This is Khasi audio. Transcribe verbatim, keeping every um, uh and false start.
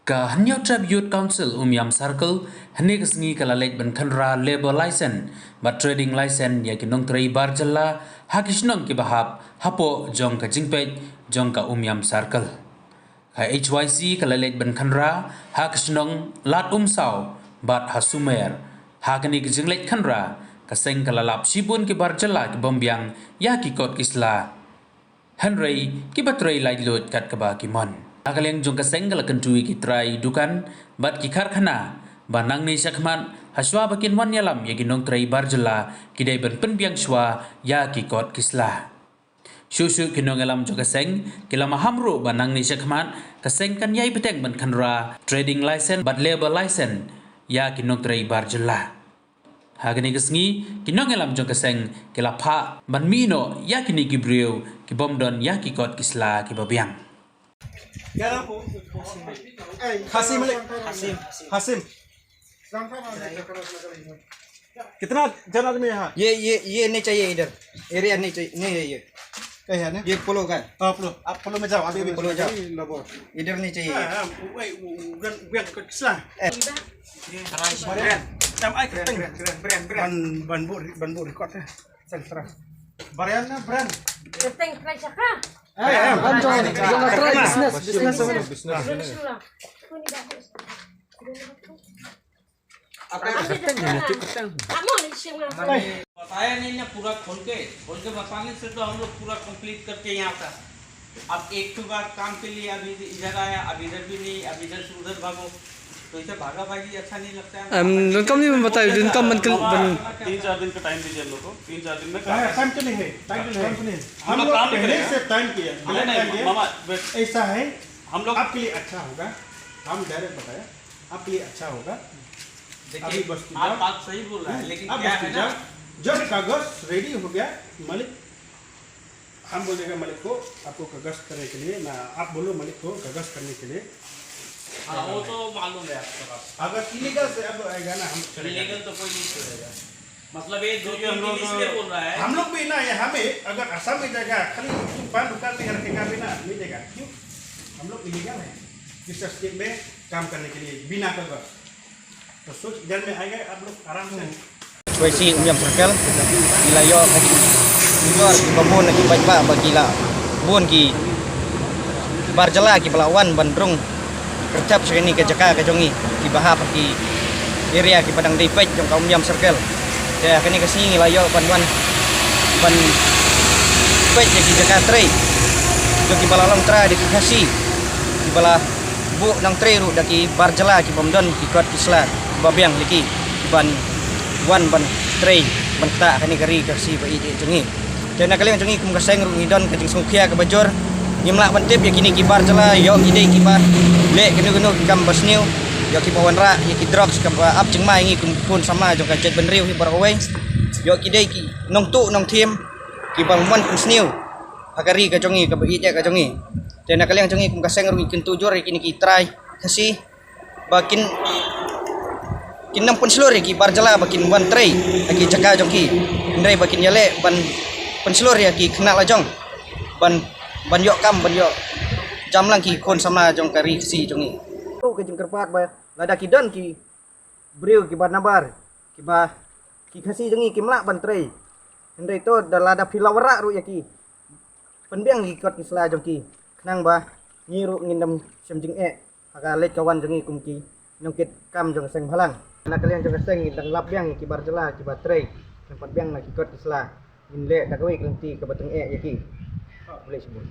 Ka Hynñiewtrep Youth Council Umiam Circle hynne ka sngi ka la leit ban khynra labour license bad trading license ïa ki nongtrei bar jylla ha ki shnong kiba hap hapoh jong ka jingpeit jong ka Umiam Circle. Ka H Y C ka la leit ban khynra ha ka shnong Lad Umsaw bad ha Sumer. Ha kane ka jingleit khynra, ka seng ka la lap shibun ki bar jylla ki bym biang ïa ki kot ki sla. Hynrei kiba trei laitluid kat kaba ki mon. Na ka liang jong ka seng ka la kyntu ïa ki trai dukan bad ki karkhana ba nangne shakhmat, hashwa ba kin wan ïalam ïa ki nongtrei bar jylla, ki dei ban pynbiang shwa ïa ki kot ki sla. Shuh shuh ki nongïalam jong ka seng ki la maham ruh ba nangne shakhmat ka seng kan ïai bteng ban khynra trading license bad labour license ïa ki nongtrei bar jylla. Ha kane ka sngi, ki nongïalam jong ka seng ki la phah ban mih noh ïa kine ki briew ki bym don ïa ki kot ki sla kiba biang. खासिम, खासिम। कितना जन आदमी है यहाँ? ये ये ये नहीं चाहिए इधर। एरिया नहीं चाहिए, नहीं है ये। ये पोलो का है। आप पोलो में जाओ, अभी भी पोलो जाओ। इधर नहीं चाहिए। Ban ban bu ban bu record eh. Sel sera. Barian na brand. Teng trai saka. Business, business. Apa? Kamu ni sih. बताया नहीं ना पूरा खोल के, खोल के बताने से तो हम लोग पूरा कंप्लीट करके यहाँ था। अब एक तो बार काम के लिए अभी इधर आया, अब इधर भी नहीं, अब इधर से उधर भागो, तो इसे भागा भागी अच्छा नहीं लगता है। Em, donkam ni ban batai, donkam ban kil-, ban तीन चार दिन का टाइम दीजिए हम लोग को, तीन चार दिन में काम टाइम तो नहीं है, टाइम तो नहीं है। हम लोग काम नहीं करेगा। पहले से टाइम किया, नहीं, नहीं, मामा, ऐसा है, हम लोग आपके लिए अच्छा होगा, हम डायरेक्ट बताया, आपके लिए अच्छा होगा। देखिए, अभी बस आप बात सही बोल रहे हैं, लेकिन आप क्या बस है ना, जब कागज रेडी हो गया, मालिक हम बोलेगा मालिक को, आपको कागज करने के लिए ना, आप बोलो मालिक को कागज करने के लिए। हाँ, वो तो मालूम है आपको बात। अगर इलीगल से अब आएगा ना, हम चलेगा। इलीगल तो कोई नहीं छोड़ेगा। मतलब ये जो क्योंकि हम लोग, इसलिए बोल रहा है। हम लोग भी ना, यहाँ में अगर आसाम में जाएगा, खाली पान दुकान में रखेगा भी ना, नहीं देगा। क्यों? हम लोग इलीगल है, इस स्टेट में काम करने के लिए बिना कागज। तो सोच इधर में आएगा आप लोग आराम से। H Y C Umiam Circle, ki la ïoh ka jingmynjur kiba bun na ki paidbah ba ki la bun ki bar jylla kiba la wan ban rung kyrthep sha kane ka jaka ka jong ngi, kiba hap ha ki area kiba dang dei peit jong ka Umiam Circle. Te ha kane ka sngi ngi la ïoh ban wan ban peit ïa ki jaka trei jong kiba la long trai da ki Khasi, kiba la buh nongtrei ruh da ki bar jylla ki bym don ki kot ki sla ba biang liki ban wan ban trei ban ktah kane ka ri ka Khasi ba ïeit jong ngi. Te na ka liang jong ngi kum ka seng ruh ngi don ka jingsngewkhia kaba jur. Ngim lah ban tip ïa kine ki bar jylla ïoh ki dei kiba leh kano kano ki kam ba sniew, ïoh kiba wanrah ïa ki drugs kaba ap jingma ïa ngi kum khun samla jong ka jaitbynriew hi baroh kawei. Ïoh ki dei ki nongtuh nongthim kiba mon pynsniew ha ka ri ka jong ngi kaba ïeit ka jong ngi. Te na ka liang jong ngi kum ka seng ruh ngi kyntu jur ïa kine ki trai Khasi ba kin kin nang pynshlur ïa ki bar jylla ba kin wan trei ha ki jaka jong ki. Hynrei ba kin ïaleh ban pynshlur ïa ki khynnah la jong ban ban ïoh kam ban ïoh jam lang ki khun samla jong ka ri Khasi jong ngi. Ka jingkyrpad ba lada ki don ki briew kiba nabar kiba ki Khasi jong ngi kim lah ban trei. Hynrei to da lada phi la wanrah ruh ïa ki, pynbiang ki kot ki sla jong ki, khnang ba ngi ruh ngin ym shem jingeh ha ka leit ka wan jong ngi kum ki nongkit kam jong ka seng bhalang. Na ka liang jong ka seng ngi dang lap biang ïa ki bar jylla kiba trei, nang pynbiang na ki kot ki sla, ngin leh da kawei ka lynti kaba tyngeh ïa ki. Khublei shibun.